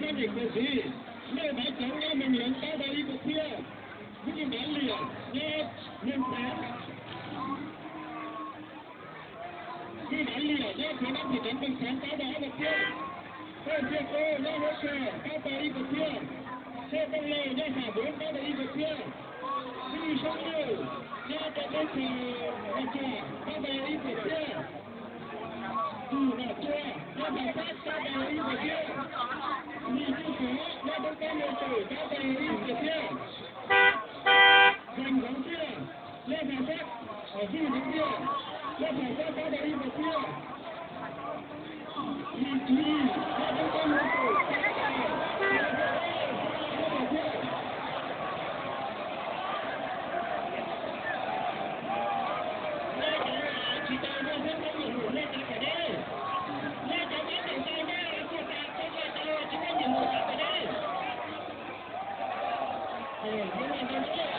Poj niam khuv xim, Mej Mav Coob nyob Moos Loov pab tau ib puas txhiab, Vwj Mav Liam nyob Moos Xaav, Vwj Mav Liam nyob Phov Nab Phim Teev Moos Xaav pab tau ob puas txhiab, Paj Xia Kub nyob Huab Cua pab tau ib puas txhiab, Thoj Tooj Lauj nyob Xam Vuv pab tau ib puas txhiab, Vwj Soob Lauj nyob rau teb chaws Los Tsuas pab tau ib puas txhiab, Vwj Nom Cua nyob Phav Xab pab tau ib puas txhiab, Vwj Tub Xov nyob Toob Kab Nyoog Tawm pab tau ib puas txhiab, Zeem Zoov Tiaj nyob Phav Xab, Vwj Zoov Tiaj nyob Phav Xab pab tau ib puas txhiab, Vwj Tub Xov nyob Toob Kab Nyoog Tawm pab tau ib puas txhiab. Nej cov tsis tau muaj xeeb txheeb nyiam mus nej cov kom deb, nej cov pab tawm tau nej txuag tas tau tau tsis muaj nyiam mus cov kom deb.